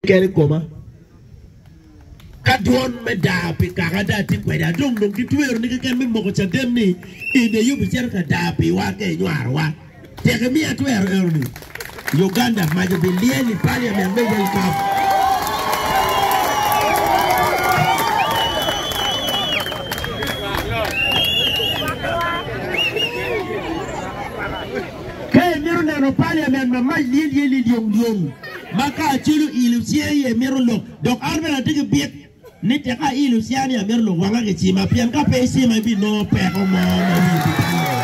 Keken i koma. Ka dwon me daa pi kaka dong atye kwede, adong dong ki tweroni keken me moko caden ni in aye obicito ka daa piwa ka inywarowa. Tek imiya twero enoni, Uganda mac obilyel i Parliament me World Cup. Ka imito neno Parliament ma mac lyel iye lilyong lyong, Ma ka acwalo ilo cinga iye mito lok, dok an bene atye ki byek ni tek ailo cinga ni amito lok wanga kicima, pien ka pe icima ibinongo peko mo ma wii pe balle.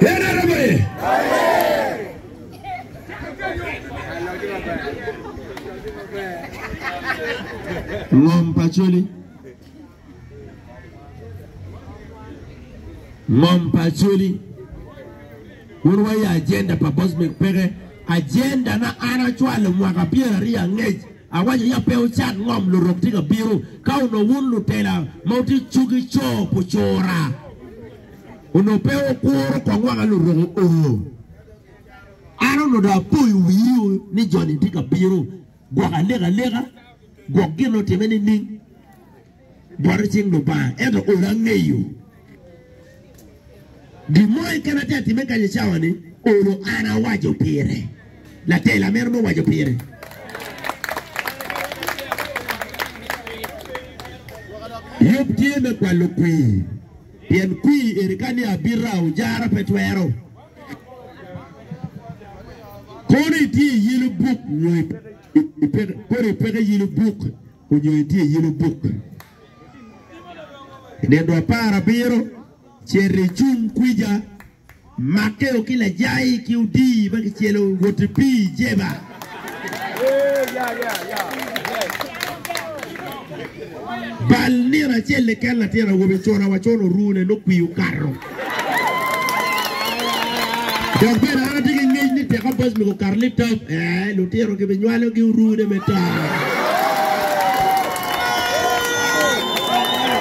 En aromo ye. Ngom pa Acholi. Ngom pa Acholi wun wa i agenda pa Bosmic peke. Agenda na an acwalo mwaka pyeraryo angec awaco ya pe wucat ngom lurok tye ka bino ka onongo wun lutela ma wutye cogi co pucura onongo pe wukuro kong waka lurok oo. An onongo dong apoyo wiu ni joni tye ka bino gwok aleka aleka gwok gin otime nining. Bot i cing Lubanga, ento olo angeyo gin mo keken atye atime kany i cawa-ni, olo an awaco pire. Latela meno me waco pire. Yub tye me kwalo kwir, pien kwir eni ka ni abita ojara pe twero. Kono itye i yelo buk nyo kono ipeke yelo buk onyo itye i yelo buk. I nino aparabiro, cit icung kwica, makkeo ki lajai ki odii ma kicelo wot i pii jeba. Bal nino acel keken latin awobi cuna wa cun orune nongo kwir okato. Dok bene an atye ki ngec ni teka Bosmic okato litop, ee, lutino gibinywalogi orune me to.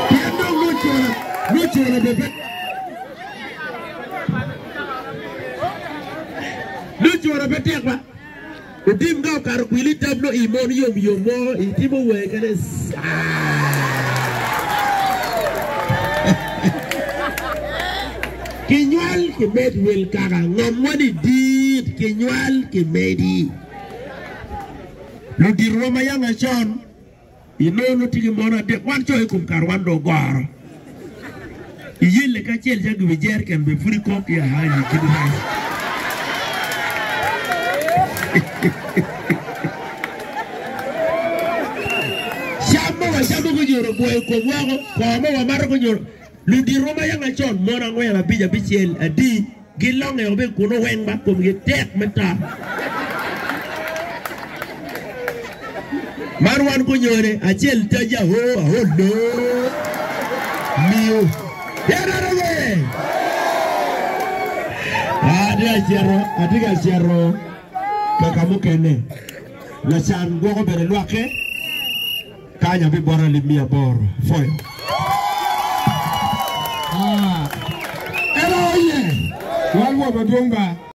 Pien dong nongo cuna bene pe nongo cuna pe tek ba. Otim ka okato kwili tab no i mon yom yom mo itimo wer kene Kinywal kimed wel kaka ngom wani dit kinywal kimedi luditowa ma yanga con Inongo nongo tye ki mon adek, wan co i kom kare wan dong ogoro. Iyelle kacel ca giwi jereken bene pud ikok ki ahanyi kit rec. Cam ma wacamo gunyuto gwoyo komwa woko, koo ma wamato gunyuto. Ludito ma yanga con, mon angwen, abic, abicel, adi, Gilonge o bene kunnu weng ma komgi tek me to. Man wan gunyone acel taji aho aho loo miyo Yadarawe! Atye ka cito, atye ka cito kaka mukene. Lacan gwoko bene lwakke. Kany abibota alip miya aboro. Pwoyo. Ah, en aye! Wan wot madwong ba.